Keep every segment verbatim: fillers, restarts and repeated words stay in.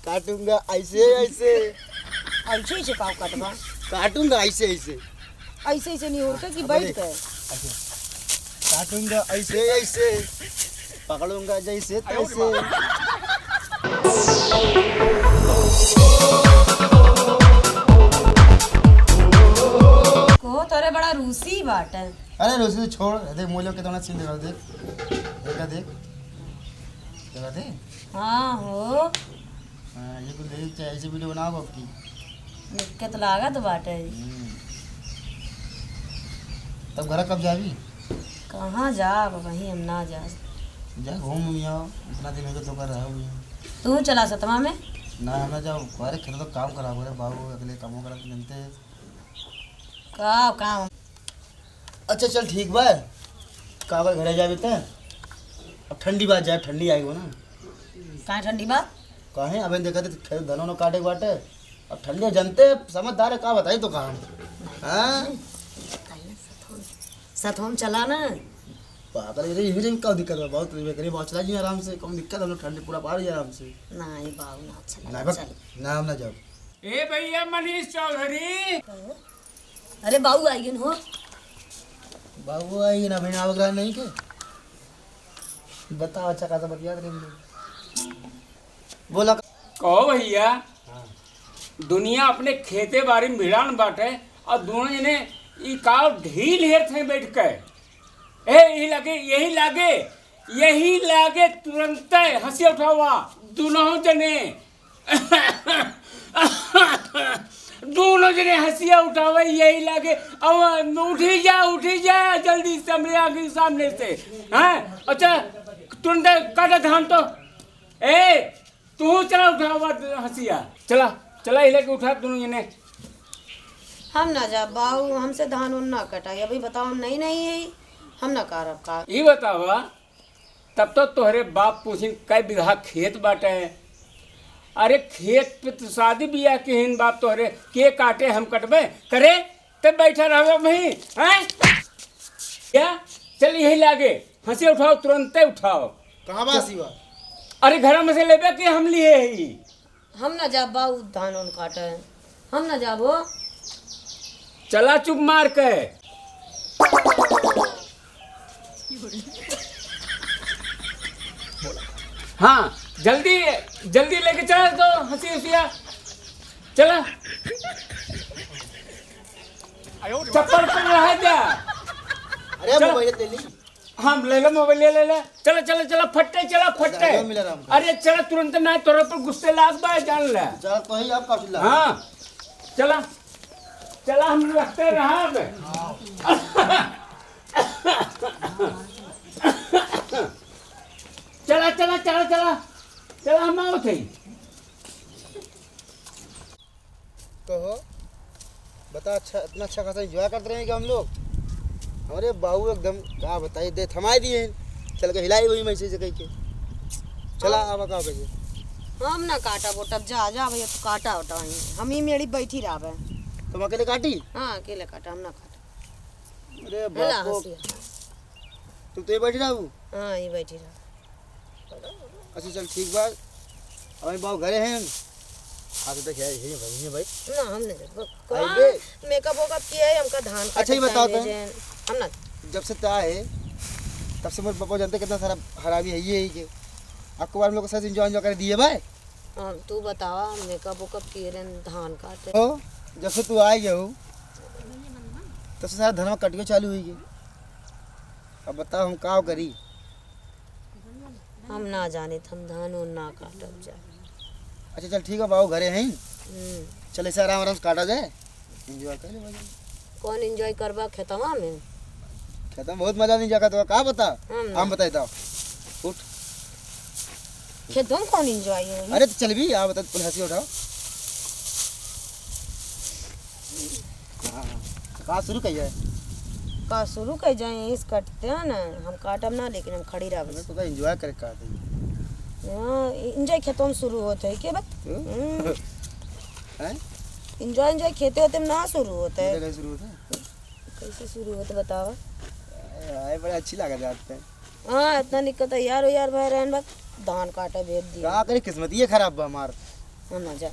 काटूंगा ऐसे ऐसे। ऐसे ऐसे काव काटबा? काटूंगा ऐसे ऐसे। ऐसे ऐसे नहीं होता कि अरे, बैठ के। ऐसे। काटूंगा ऐसे ऐसे, पकड़ूंगा जैसे तैसे। को तोरे बड़ा रूसी बाटे। अरे रूसी तो छोड़, देख मोबाइल के कितना सीन देखा, देख, देखा देख, देखा देख। हाँ हो। हाँ, ये कुल देख, चाहे ऐसे वीडियो बनाओ आपकी। दिक्कत लागत बाटे। हम्म। तब घर कब जाबी? कहाँ जाब, वहीं हम ना जाब। जा घूम घूम आओ, इतना दिन हो गया तो कर रहा हूँ। तू चला सतमा में। ना, हम ना जाओ, अरे खेत तो काम खराब हो रहा है, बाबू अगले कामों करा तो जानते हैं। का काम? अच्छा चल ठीक बा, का बा घरे जाबे त? अब ठंडी बात जाए, ठंडी आई हो ना। का ठंडी बा? काहे अबे देखा थे खेत धनो न काटे के बाटे। अब ठंडी जानते समझदार है, का बताई तो काम। हाँ? सतहोम चला ना। पागल है रे, ये का दिक्कत है? बहुत ये करे, बहुत चला जी आराम से, कम दिक्कत हम लोग ठंडी पूरा पार ही आराम से। नहीं बाबू ना चला, ना बक, चल। ना हम ना जाओ। ए भैया मनीष चौधरी। अरे बाबू आई गन हो। बाबू आई ना, बिना अवगरा नहीं के। बताओ, अच्छा खासा बतियात रहे हम लोग। बोला। कहो भैया, हाँ। दुनिया अपने खेते बारी में भिड़ान बाटे और दोनों जने ई काव ढील हेरत हैं बैठ के। ए, यही लागे, यही लागे, यही लागे तुरंते हंसी उठावा दोनों जने। दोनों जने हंसिया उठावे, यही लागे। अब उठी जा, उठी जा जल्दी से हमरे आँख के सामने से। हैं? अच्छा, तुरंत काटा धान तो। ए, तू चला उठावा हंसिया। चला, चला, हिले के उठा दोनों जने। हम ना जा बाऊ, हमसे धान उन ना कटाई। अभी बताओ, हम नहीं, नहीं है, हम ना करब का। ई बतावा, तब तो तोहरे बाप पूछिन कै बीघा खेत बाटे। अरे खेत पे तो शादी बियाह के हिन बाप तोहरे, के काटे हम कटबे करे, ते बैठा रहबे वहीं, हैं? क्या? चल यही लागे, हंसी उठाओ, तुरंते उठाओ। कहाँ बा हंसी बा? अरे घर में से लेबे कि हम लिए ही। हम ना जाब बाऊ धान उन काटे, हम ना जाब हो। चला चुप मार के। हाँ, जल्दी, जल्दी लेके चला तो हंसी हंसिया। चला। चप्पल पर रह जा। अरे चल। मोबाइल ले ली। हाँ, ले ले मोबाइल, ले, ले, ले। चला, चला, चला, फट्टे, चला, फट्टे। राम मिला राम। अरे, चला, तुरंत ना, तोरे पर गुस्से लाग बा, जान ले। चला, तो ही आप काफी ला। हाँ, चला, चला, हम रखते रहा अब। चला, चला, चला, चला, चला, हम आवत हई। कहो, बता, अच्छा, इतना अच्छा खासा एंजॉय करते रहे क्या हम लोग? हमरे बाबू एकदम, का बताई, दे थमाए दिए हैं। चल के हिलाई वही में से कह के। चला, हाँ। आवा का बजे? हम ना काटा बोटब, जा, जा भैया, तू काटा उटा वहीं। हम ही मेड़ी बैठी रहबे। तुम अकेले काटी? हाँ, अकेले काटा, हम ना काटा। अरे हेला बापो। हंसिया। तुम तो ये बैठी रहू? हाँ, ये बैठी रहू। अच्छा, चल, ठीक बा। अबे बाबू घरे हैं। हाँ, तो देख, यही है भाई, यही है भाई। ना, हम नहीं जाब। आई कहाँ बे। मेकअप वेकअप किया है, हमका धान अच्छा, ये काटे बताओ टाइम तो। भेजे हैं। हम ना। जब से तू आए, तब से मोर पापा जानते कितना सारा हरामी है, ये ही के। आपको बार हम लोग के साथ एंजॉय, एंजॉय कर दिए भाई। हाँ, तू बतावा, मेकअप वेकअप किए रहन, धान काटे। ओ, जब से तू आ गया हो, तब से सारा धनवा कटियो चालू हुई गई। अब बताओ, हम का करी? हम ना जाने, हम धान उन ना काटब जा। अच्छा, चल, ठीक है, बाबू घरे हैं। हम्म। चल, ऐसे आराम, आराम से काटा जाए, एंजॉय कर ले भाई। कौन एंजॉय करबा खेतवा में? खेतवा में बहुत मजा नहीं जाकर तो का बता? हम ना। हम बताए तो। उठ। खेतवा में कौन एंजॉय है? अरे, तो चल भी, आ बता, पहले हंसी उठाओ। हाँ, हाँ। तो का शुरू कहिए? का शुरू कह जाए, इस कटते हैं ना, हम काटब ना, लेकिन हम खड़ी रहब। हमें तो का एंजॉय करे का थे। हाँ, एंजॉय खेतों में शुरू होते है, के बा? क्यों? हम्म। हैं? एंजॉय, एंजॉय खेते होते में ना शुरू होते है। मेरे कैसे शुरू होते? कैसे शुरू होते बतावा? आए, आए, बड़े अच्छी लागत जाते हैं। हाँ, इतना निकल तैयार हो यार भाई, रहन बा, धान काटे भेज दिए। का करे, किस्मत ये खराब बा हमार। हाँ, ना जा।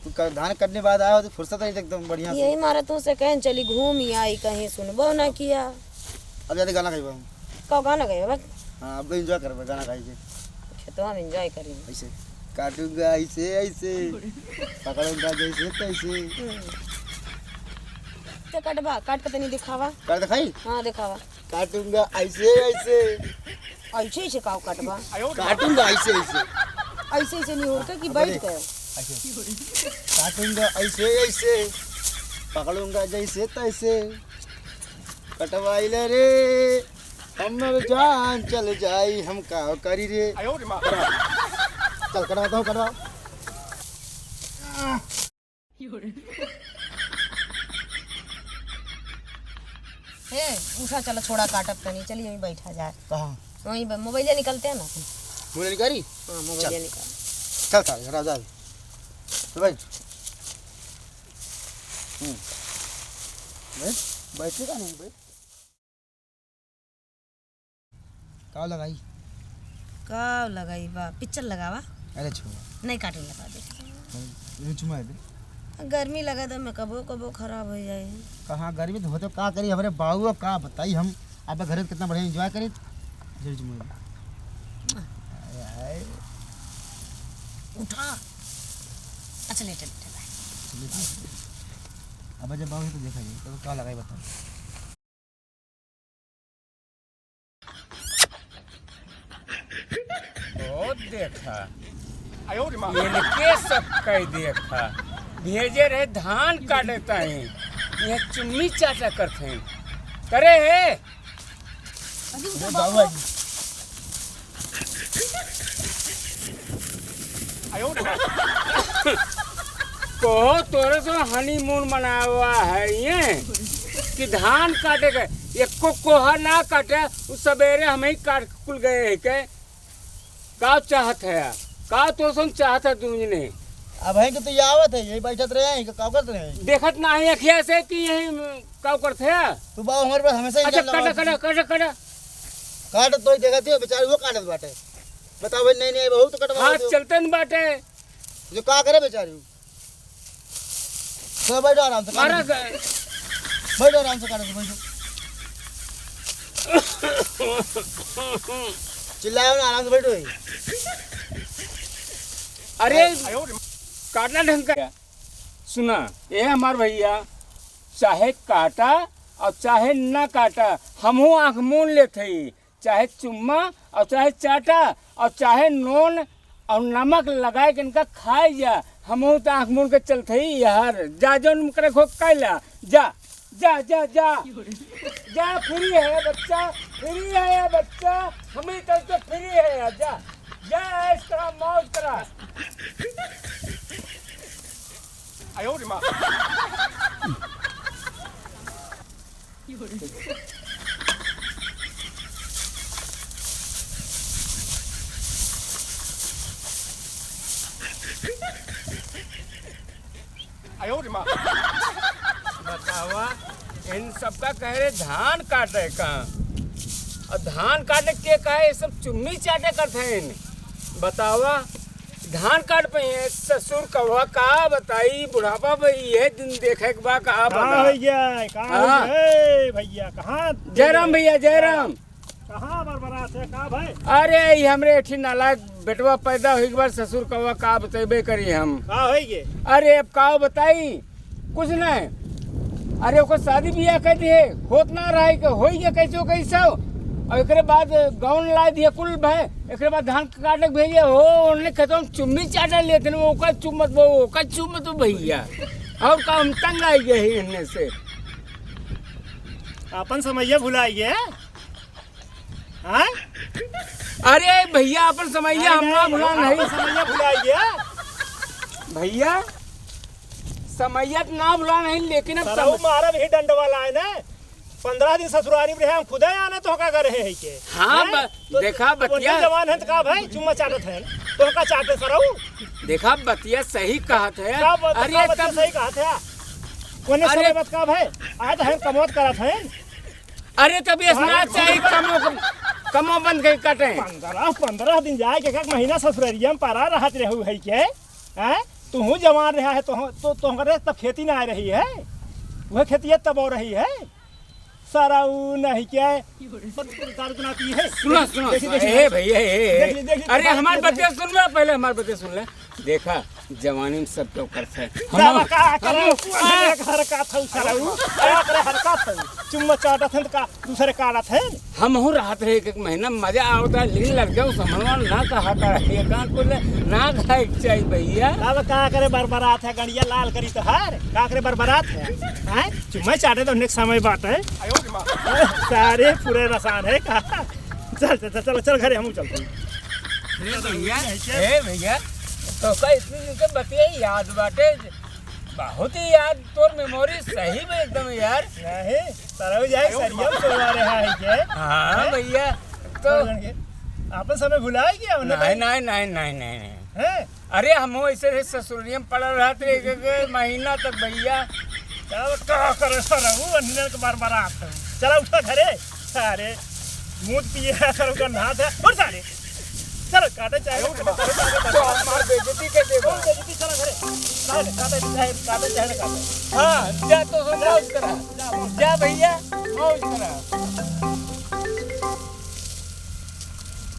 तू क-, धान कटने बाद आया हो तो फुर्सत है एकदम बढ़िया से। यही मारे तू से कहन चली घूम ही आई, कहीं सुनबो ना किया। अब जाते गाना गाइबा हम। का गाना गाइबा बस? हाँ, अब enjoy करबा गाना गाई के। अच्छा, तो हम enjoy करेंगे। ऐसे काटूंगा ऐसे, ऐसे पकड़ूंगा जैसे तैसे। हम्म। तो कटबा, काट के तनी दिखावा। काट दिखाई? हाँ, दिखावा। काटूंगा ऐसे, ऐसे। ऐसे, ऐसे काव काटबा? काटूंगा ऐसे, ऐसे। ऐसे, ऐसे नहीं होता कि अब बैठ देख। गए। ऐसे। काटूंगा ऐसे, ऐसे। पकड़ूंगा जैसे तैसे। कटवाई ले रे, हमर जान चल जाई, हम का करी रे। चल, कटवाता हूँ, कटवा। हे, उठा, चलो, छोड़ा काटब तनी, चलिए, वहीं बैठा जाए। कहाँ? वहीं ब-, मोबाइल निकलते हैं ना। मोबाइल निकारी? हाँ, मोबाइल चल। निकाल। चल, चल, राजा। तो बैठ। हम्म। बैठ, बैठे का नहीं, बैठ। का लगाई? का लगाई बा? पिक्चर लगावा। अरे छुआ। नहीं, काटून लगा दे। ये चुमा है बे। गर्मी लगा तो मैं कबो कबो खराब हो जाए। कहाँ गर्मी तो होते, का करी हमरे बाबू, अब का बताई हम। अब घर में कितना बढ़िया enjoy करी। जय चुमा है। आय, आय। उठा। अच्छा, लेटे, लेटे, भाई। अब जब बाबू तो देखा जाए, तो का लगाई बताओ। बहुत देखा। आयो रे माँ। इनके सब कई देखा। भेजे रहे धान काटे ताई। यह चुम्मी चाटा करते हैं। करे है। अरे, उधर बाबू। कहो तोरे से honeymoon मनावा है ये कि धान काटे के, एको कोहा ना काटे, उ सबेरे हम ही काट के कुल गए है के। का चाहत है? का तोसन चाहत है दूजने? अब है कि तू ये आवत है, यही बैठत रहे हैं, का करत रहे हैं? देखत ना है अखिया से कि यही का करत है? तू बाबू हमारे पास हमेशा अच्छा, इंतजार लगा कटा, कटा, कटा, कटा। काटत तो ही देखत हो, बेचारे वो काटत बाटे। बताओ भाई, नहीं, नहीं, बहुत कटवा हाथ दो। चलते न बाटे। जो का करे बेचारी? तो बैठो आराम से, मारा काटो। गए। बैठो आराम से, काटो, बैठो। चिल्लाओ ना, आराम से बैठो। अरे, काटना ढंग का। सुना, ये हमार भैया, चाहे काटा और चाहे ना काटा, हमहू आँख मून लेत हई। चाहे चुम्मा और चाहे चाटा और चाहे नून और नमक लगाए के इनका खाए जा। हमहू तो आँख मून के चलत हई यार। जा, जौन करे खो कैला। जा, जा, जा, जा। जा, free है बच्चा, free है बच्चा, हम ही तो, तो free है यार। जा, जा, ऐश करा, मौज करा। आयो रे माँ। आयो रे माँ। बतावा, इन सबका कहे रहे धान काटे का, और धान काटे के कहे, ये सब चुम्मी चाटे करत हैं। बतावा, धान काट पे हैं, ससुर कवा का बताई, बुढ़ापा पे ये दिन देखे के बा, का का बता। भैया, का हाँ। हो गया? ए, भैया, कहाँ जय राम भैया, जय राम। कहाँ बरबरात है, का भाई? अरे, ई हमरे एठी नालायक बेटवा पैदा होई के बाद ससुर कवा का बतेबे करी हम। का होई गे? अरे, अब का बताई, कुछ नहीं। अरे, ओकर शादी बियाह कर दिए, होत ना रहा है कि होई गे कैसे, कैसे। और एकरे बाद गौन ला दिए कुल भाई, एकरे बाद धान काटे के भेजे हो, उन्हें खेतों में चुम्मी चाटा लेते हैं, ओकर चुम्मत वो, ओकर चुम्मत वो भैया। और का हम तंग आई गए हैं इनमें से। अपन समैया भुलाई गए। हाँ? अरे भैया, अपन समैया हम ना भुला नहीं। समैया भुलाई गया। भैया, समैया तो ना भुला नहीं, लेकिन अब सरऊ सम- मारब ही डंड वाला है ना। पन्द्रह दिन ससुरारी में रहे, हम खुदे आने तो का करे है के? हाँ, हैं? ब-, तो देखा तो बतिया। जवान है तो का भाई, चुम्मा चाटत है, तो का चाटे सरऊ? देखा बतिया सही कहत है। का बत-, अरे का बतिया तब सही कहत है? कोने अरे समय बात का भाई? आए तो हम कमौत करत हैं। अरे, तब ये हाँ, ना चाहिए, कमो, कमो बंद कई काटे। पन्द्रह, पन्द्रह दिन जाए के, एक महीना ससुररिया में परा रहत रहू है के? हैं? तुहूँ जवान रहा है, तो, तो, तोहरे तब खेती ना आ रही है, वह खेतिया तब हो रही है। सरऊ नहीं क्या है? दारू तो ना पी है। सुना, सुना, देखिए, सुना। देखिए, ए भैया, ए, ए। देखिए, देखिए, अरे, देखिए, हमार देखिए। बतिया सुन ले, पहले हमार बतिया सुन ले। देखा, जवानी में सब केहू करत है। हम, का, का, का, हम, वो आ, एक हरकत है, सरऊ। का करे हरकत है? चुम्मा चाटत है, तो का दूसरे काटत है? हमहू रहत रहे एक, एक महीना, मजा आवता है, लेकिन लग जाओ, समझवा ना कहा था, ये कान को ले, ना खाए के चाहिए भैया। अब का करे बरबरात है, गड़िया लाल करी तो हार, का करे बरबरात है? हैं? चुम्मा चाटे तो नेक्स्ट समय बात है। सारे पूरे रसान है का? चल, चल, चल, चल, चल घरे, हमहू चलते हैं। अरे भैया, ए भैया, तो का इतनी दिन के बतिया याद बाटे? बहुत ही याद, तोर मेमोरी सही में एकदम यार। नहीं, सरऊ जाए, सरिया में चोरवा रहा है के? हाँ हैं? भैया, तो चल, जान के। आपन समय भुलाए गया हो ना नहीं, भाई? नहीं, नहीं, नहीं, नहीं, नहीं। हैं? अरे, हम ऐसे ही ससुरिया में पड़ल रहत रहे एक, एक महीना तक भैया। चल, का करे सरऊ, अन्ने के बरबरात है। चला उठा घरे। अरे, मूत पिए है सरऊ का नाथ है। उठ साले। चलो, काटे चाहे, उठ, उठ, उठ, उठ, उठ। तो हमार बेइज्जती के देबा? कौन बेइज्जती? चलो घरे। काटे, काटे, चाहे, काटे, चाहे ना काटे। हाँ, जा तो हम मौज करा। जा, मौज। जा भैया, मौज करा।